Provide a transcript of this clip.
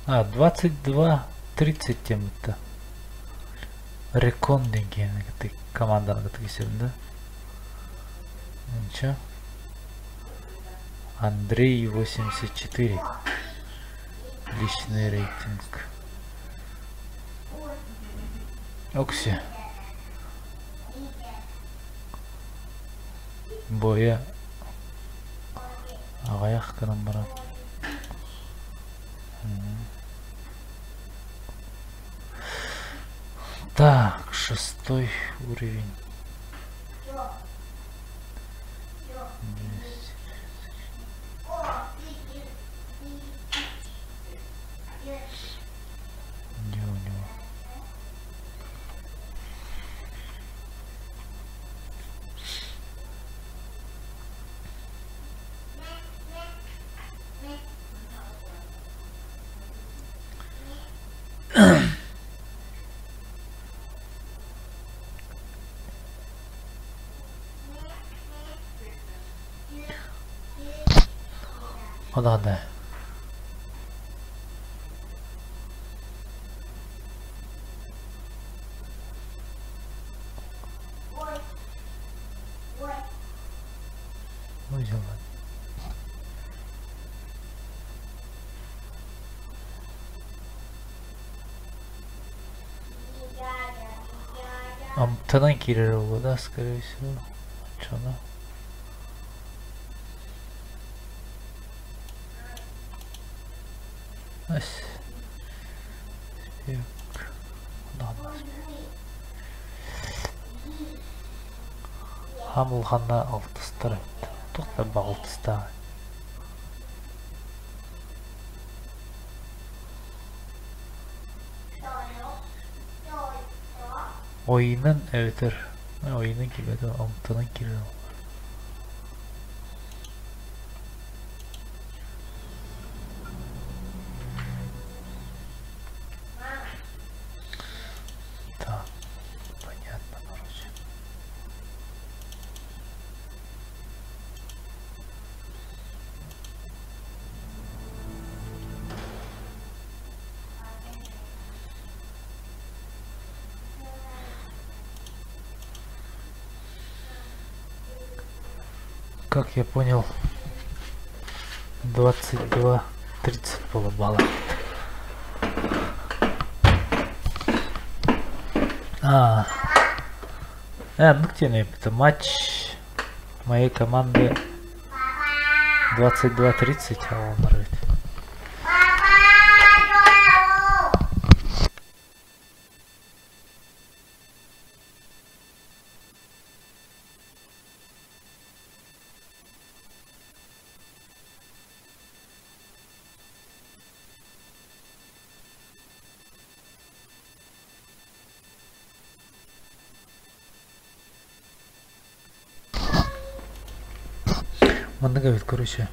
А, 22-30 теммитта. Рекон диэн киһини команданы кытта кисэбин да. Ничего. Андрей 84. Личный рейтинг. Окси. Боя аҕыйах гынан баран. Так, шестой уровень. Где у него? Ханна Амтанан киирэр буолуо да, скорее всего. Оччоно. Ас. Спек. Хам улаханна алтыстар эбит. Туох да алтыстаах. Ойынан эбэтэр ойынан киирбэт амтанан киирэр. Так, понятно, короче. Как я понял, 22-30 было балла. А, ну где это матч моей команды 22-30, а он говорит. Маннык эбит, короче.